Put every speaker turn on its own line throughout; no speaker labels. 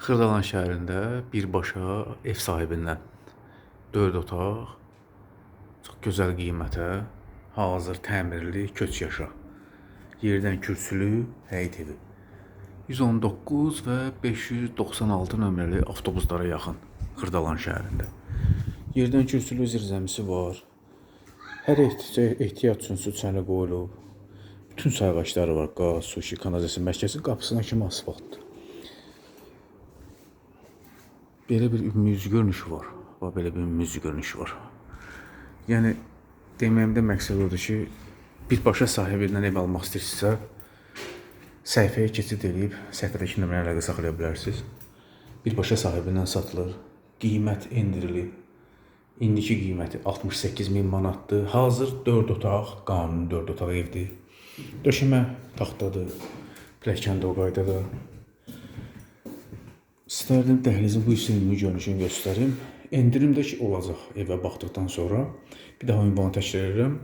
Xırdalan şəhərində birbaşa ev sahibindən 4 otaq, çox gözəl qiymətə, hazır təmirli, köç yaşa. Yerdən kürsülü həyət evi. 119 və 596 nömrəli avtobuslara yaxın Xırdalan şəhərində. Yerdən kürsülü zirzəmisi var. Hər ehtiyac üçün su çəni qoyulub. Bütün sayğacları var. Qaz, su, işıq, kanalizasiya mərkəzi qapısına kimi asfaltdır. Belə bir ümumi üz görünüşü var. Bax, belə bir ümumi üz görünüşü var. Yəni deməyimdə məqsəd odur ki, birbaşa sahibindən ev almaq istəyirsinizsə, səhifəyə keçid eləyib səhifədəki nömrəni əlaqə saxlaya bilərsiniz. Birbaşa sahibindən satılır. Qiymət endirilib. İndiki qiyməti 68 min manatdır. Hazır 4 otaq, qanuni 4 otaq evdir. Döşəmə taxtadır. Pilləkən də o qaydada. İstərdim dəhlizin bu hissənin görünüşünü göstərim. Endirim də ki olacaq evə baxdıqdan sonra. Bir daha ünvanı təkrar edirəm.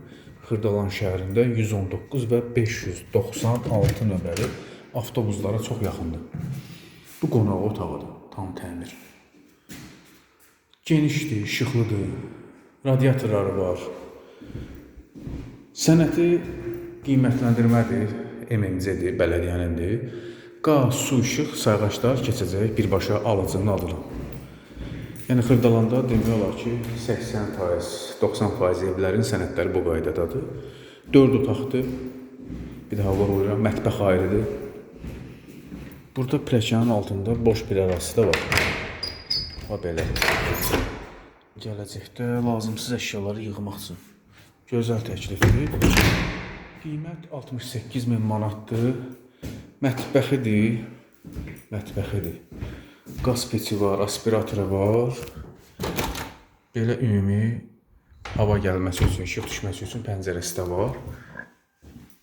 Xırdalan şəhərində 119 və 596 nömrəli avtobuslara çox yaxındır. Bu qonaq otağıdır, tam təmir. Genişdir, işıqlıdır. Radiatorları var. Sənəti qiymətləndirmədir, MMC-dir, bələdiyyənindir. Qaz, su, işıq, sayğaclar keçəcək birbaşa alıcının adına. Yəni Xırdalanda demək olar ki, 80%, 90% evlərin sənədləri bu qaydadadır. 4 otaqdır. Bir daha vurğulayıram, mətbəx ayrıdır. Burada pilləkənin altında boş bir ərazisi də var. Bax belə. Gələcəkdə lazımsız əşyaları yığmaq üçün gözəl təklifdir. Qiymət 68 min manatdır. Mətbəxidir. Mətbəxidir. Qaz peçi var, aspiratoru var. Belə ümumi hava gəlməsi üçün, işıq düşməsi üçün pəncərəsi də var.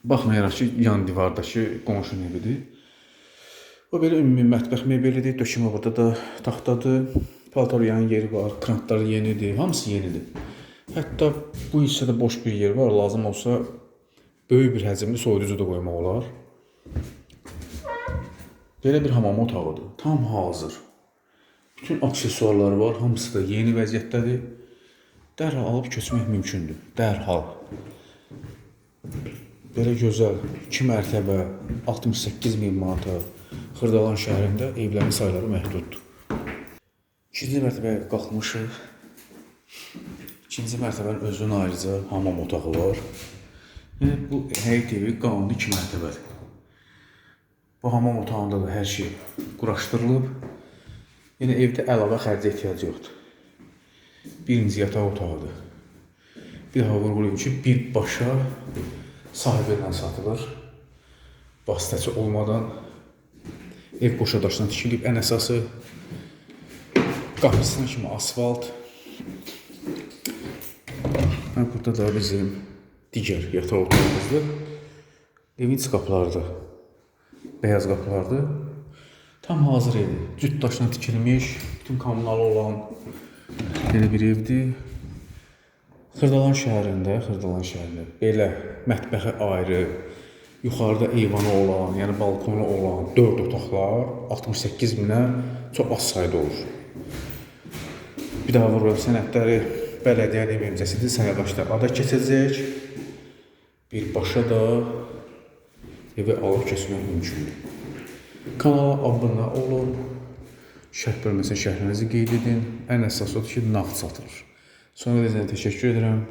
Baxmayaraq ki, yan divardakı qonşunun evidir. Bu belə ümumi mətbəx mebelidir. Döşəmə burada da taxtadır. Paltar yuyan yeri var, krantlar yenidir, hamısı yenidir. Hətta bu hissədə boş bir yer var. Lazım olsa böyük bir həcmli soyuducu da qoymaq olar. Belə bir hamam otağıdır. Tam hazır. Bütün aksesuarları var, hamısı da yeni vəziyyətdədir. Dərhal alıb köçmək mümkündür. Dərhal. Belə gözəl 2 mərtəbə 68 min manata Xırdalan şəhərində evlərin sayları məhduddur. İkinci mərtəbəyə qalxmışıq. İkinci mərtəbənin özünün ayrıca hamam otağı var. Yəni bu həyət evi qanuni 2 mərtəbədir. Bu hamam otağında da hər şey quraşdırılıb. Yəni evdə əlavə xərcə ehtiyac yoxdur. Birinci yataq otağıdır. Bir daha vurğulayım ki, birbaşa sahibindən satılır. Vasitəçi olmadan ev qoşa daşdan tikilib. Ən əsası qapısına kimi asfalt. Və burada da bizim digər yataq otağımızdır. Evin iç qapılarıdır. Beyaz qapılardır. Tam hazır evdir. Cüt daşdan tikilmiş, bütün kommunalı olan belə bir evdir. Xırdalan şəhərində belə mətbəxi ayrı, yuxarıda eyvanı olan, yəni balkonu olan 4 otaqlar 68 minə çox az sayda olur. Bir daha vururam, sənədləri bələdiyyənin MMC-sidir, sayğaclar ada keçəcək. Birbaşa da evi alıb köçmək mümkündür. Kanala abunə olun. Şərh bölməsinə şərhlərinizi qeyd edin. Ən əsası odur ki, nağd satılır. Sonra da təşəkkür edirəm.